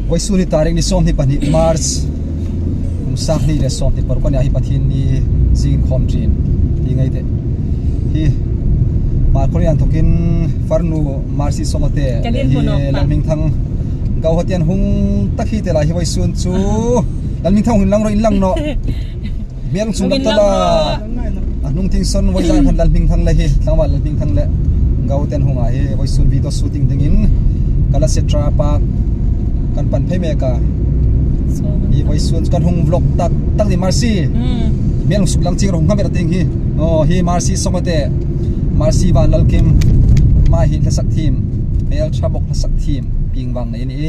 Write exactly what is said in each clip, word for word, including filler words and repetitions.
Vawisun hi tarik ni sawmhni pahni March, kum sanghni le sawmhni paruk a ni a, hi Pathienni zing khawm ṭin ti ngai te. Hi Markhawlien a inthokin farnu Mercy Songate le hi Lalhmingthang Gauhatian hung tak hi te lai hi vawisun chu. Lalhmingthang hung inlang ro, inlang naw. Hmel sung lam ta la. A hnung tieng saw vawisun khan Lalhmingthang le hi, tlangval Lalhmingthang le Gauhatian hung a hi vawisun video shooting dingin Kalasetra Park kan pan phei mek a. Hi vawisun kan hung vlog tak tak ni Mercy. Hmel suk lang chieng ro hung kha ber tieng hi. Aw, hi Mercy Songate, Mercy Vanlalkim, ama hi hla sak thiem, hmel ṭha bawk hla sak thiem, pieng vang nei a nih.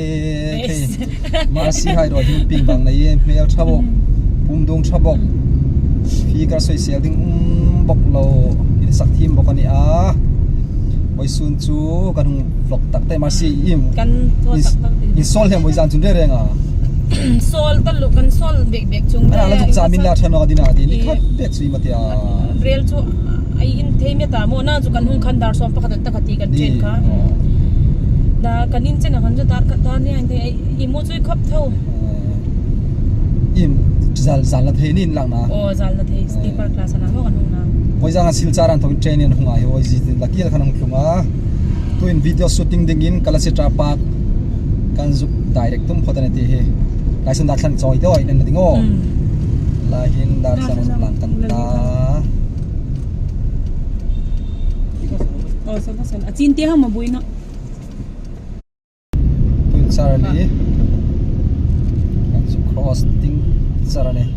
Mercy hai ruok hin pieng vang nei, hmel ṭha bawk, pum dung ṭha bawk, figure sawisel ding um bawk lo, hla sak thiem bawk a ni a. Vawisun chu kan hung vlog tak tak Mercy, im. Kan thaw tak tak. In sawl hlem vawisun chun reng reng a. Sawl ta lo, kan sawl bek bek chung. Ana la tuk cha min la ṭha naw ding a ti ni khat bek chu i ma ti a. Rel chu a in thei met a maw, na chu kan hung khan dar sawm pakhat tak a ti kan ṭhen kha. Da kan in chen a khan chu dar khat dar ni a in thei, i mu chu i khop tho. Im, zal, zal la thei ni in lang na. Aw, zal la thei, sleeper class a na maw kan hung na. Vawisun a Silchar a inthokin train-in hung a hi, vawisun la kiel khan hung tlung a. Tuhin video shooting dingin Kalasetra Park kan zuk direct tum phawt a ni ti hi. Lai saw dar thlang chawi deu a ni ding aw. Lai hin dar thlang lang kan ta. Aw, saw, saw, a chin te ha ma bui na. Tuhin Charlie. Kan zuk cross ding char a nih.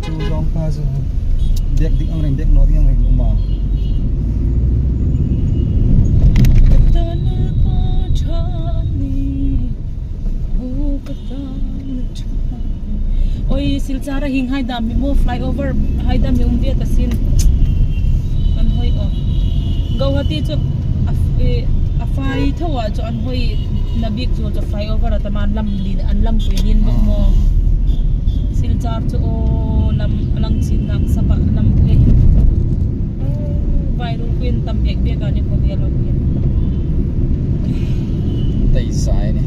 Chu zawng pa chu bek ding ang reng, bek naw ding ang reng um a. Oi, Silchar-a hieng hai dam hi maw, flyover hai dam hi um ve ta sin. An hoi aw. Guwahati chu a, eh, a fai tho a chu an hoi na bik chu chu flyover a tam a, an lam lien, an lampui lien bawk maw. Silchar chu aw, lam a lang chin nak sapa lampui. Vairui pui tam bek bek a ni ko ve lo pui. Tei sai ni.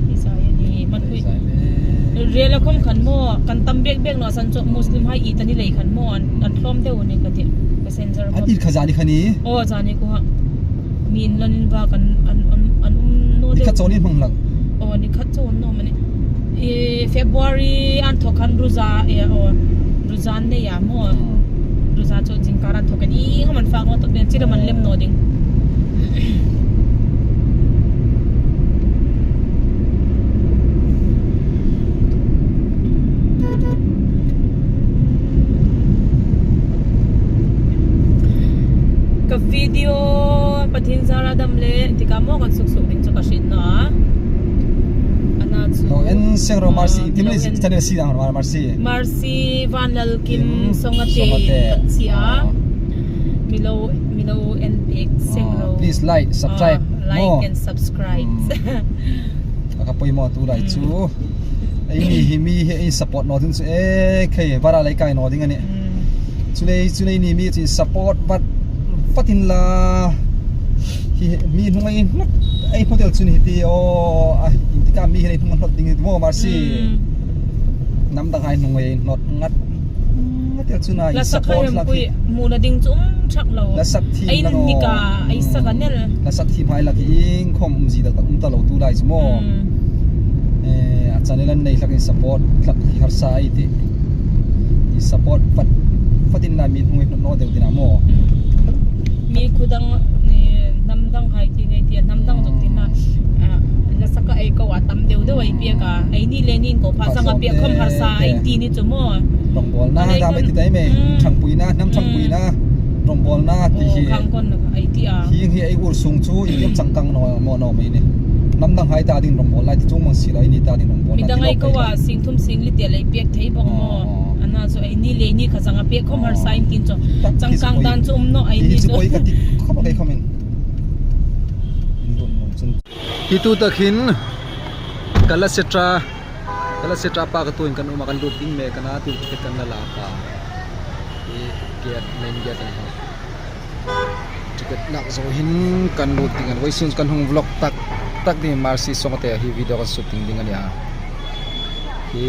Tei sai ni. Man pui. Tei sai ni. Rela khom khan maw, kan tam bek bek naw san chu Muslim hai i ta ni lei khan maw, an, an hlawm deu ni ka ti. Passenger khom. An i kha zani kha ni. Aw, zani ko ha. Min lan in va kan an, an, an um naw deu. Ni khat chawn in hmang lang. Aw, ni khat chawn naw mani. I February an thaw khan Ruza, e, aw, Ruza an nei a maw. Hmm. Ruza chu zingkar an thaw khan i hman fak naw tawp den, chira man lem naw ding. Ka video Pathien zara dam le, tika maw kan suk suk ding chu ka hriet naw a. Ana chu. Lo en seng ro, Mercy, ah, Tim lo en. Channel si dang ro, Mercy. Mercy Vanlalkim Kim Songate, Songate. Ka ti a. Ah. Mi lo, mi lo en pek seng ro. Ah, please like, subscribe. Ah, like and subscribe. Hmm. Ka, ka poimaw tu lai chu. Hmm. Eini hi mi hi ei support naw ding chu, e, khei, vara lei kai naw ding a nih. Hmm. Chu lei, chu lei ni mi chu support vat, vat in la. Hi, hi, mi hnung ei hnawt, ei hnawt el chun hi ti, aw, a, intika mi hi ei hnung hnawt ding hi maw, Mercy. Hmm. Nam dang hai hnung ei hnawt ngat. Ngat el chun a, la sak hai support em la pui, khi. Muna ding chu um thak lo. La sak thiem ei la naw. Nika, ei sak a nel. Hmm. La sak thiem hai la khi ieng khom um zie tak tak um ta lo tu lai chu maw. Hmm. Eh, a channel an nei hlak in support hlak hi harsa ei ti. I support vat, vat in la mi hnung ei hnawt naw deu ding a maw. Hmm. Mi khu dang, ni, nam dang hai ti ngai ti, nam dang zong ti na. Hmm. Ah, la sak a ei ko a tam deu deu ei pek a. Ei ni le ni ko pha sang a pek khom harsa ei ti ni chu maw. Rongbawlna, a le dam ei kon ti tai me. Hmm. Thangpuina, hnam thangpuina. Hmm. Rongbawlna ti hi. Oh, khang kon ei ti a. Hi hi ei ur sung chu i tiam changkang naw, maw naw mei ni. Nam dang hai ta ding rongbawlna ti chung mang si lo, ei ni ta ding rongbawlna. Mi dang ei ko a sing thum sing li ti a lei pek thei bawk maw. Oh. Ana chu ei ni le ni kha sang a pek khom harsa ei ti chu. Oh. Changkang dan chu um naw ei ni chu. Hi chu poi ka ti khop a kei khomin. Hi tu tak hin, Kalasetra Kalasetra Park-a tuhin kan um a, kan lut ding mek a na, tuhin ticket kan la lak a. Hi gate, main gate a ni hi. Ticket lak zo hin kan lut ding a nih. Vawisun kan hung vlog tak tak ding, Mercy Songate hi video kan shooting ding a nih a. Hi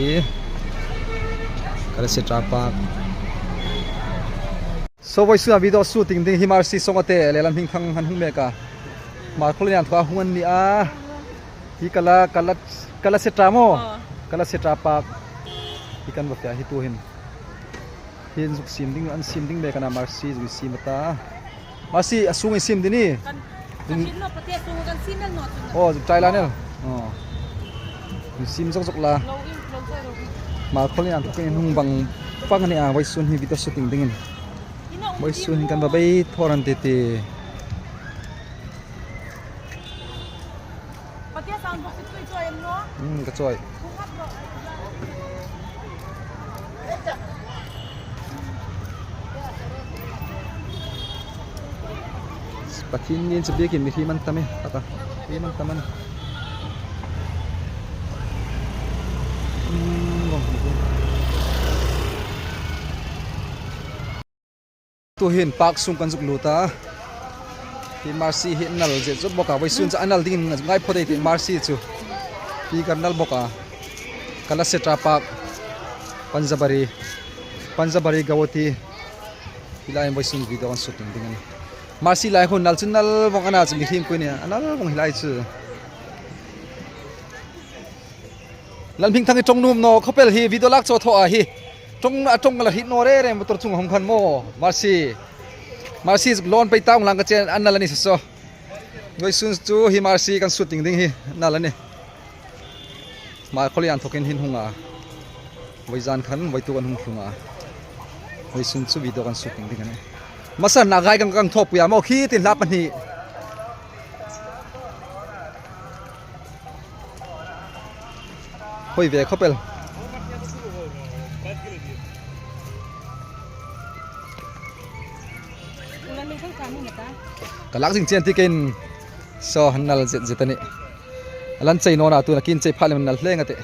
Kalasetra Park. So vawisun a video shooting ding hi Mercy Songate le Lalhmingthang an hung mek a. Hmarkhawlien an thua hung an ni a. Hi Kala, Kala, Kalasetra maw? Aw. Kalasetra Park. Hi kan va fe a hi tuhin. Hi an zuk siem ding, an siem ding mek a na, Mercy zuk siem a ta. Mercy, a sung in siem ding a nih. Kan, kan siem naw, pate sung kan siem el naw chu. Aw, zuk try la el. Aw. Zuk siem zok zok la. Lo in, lo zai lo. Hmarkhawlien an thua hung bang bang a nih a, vawisun hi video shooting dingin. Vawisun hin kan va bei thawr an ti ti. Patia sound box chu chawi em naw? Hmm, ka chawi. Pathien ni chu biekin mi hi man tam e, taka. Hi man tam an. Hmm, Tuhin park sung kan zuk lut a. Hi Mercy hi a nal zet zet bawk a, vawisun chu a nal dingin ngai phawt ei tih Mercy chu. Hi kan nal bawk a. Kalasetra Park, Panjabari, Panjabari Gawati. Hi lai vawisun video kan shooting ding a nih. Mercy lai hun nal chu nal vawng a na chu, mihriem kuoi ni a nal vawng hi lai chu. Lalhmingthang i ṭawng nuom naw khawp el hi, video lak chu a thaw a hi. Ṭawng, a ṭawng la hriet naw re re motor chunga hung khan maw. Mercy. Mercy zuk lawn pei ta ung lang ka chen an nal a ni saw. Vawisun chu hi Mercy kan shooting ding hi nal a nih. Hmarkhawlien an thawkin hin hung a. Vawizan khan vawituk an hung tlung a. Vawisun chu video kan shooting ding a nih. Masa na gai kan, kan thaw pui a maw khi tin hla pahni. Hoi ve khawp el. Ka lak zing chen ti ken saw han nal zet zet a nih. A lan chei naw na, tu nakin chei pha lem nal hle nga te.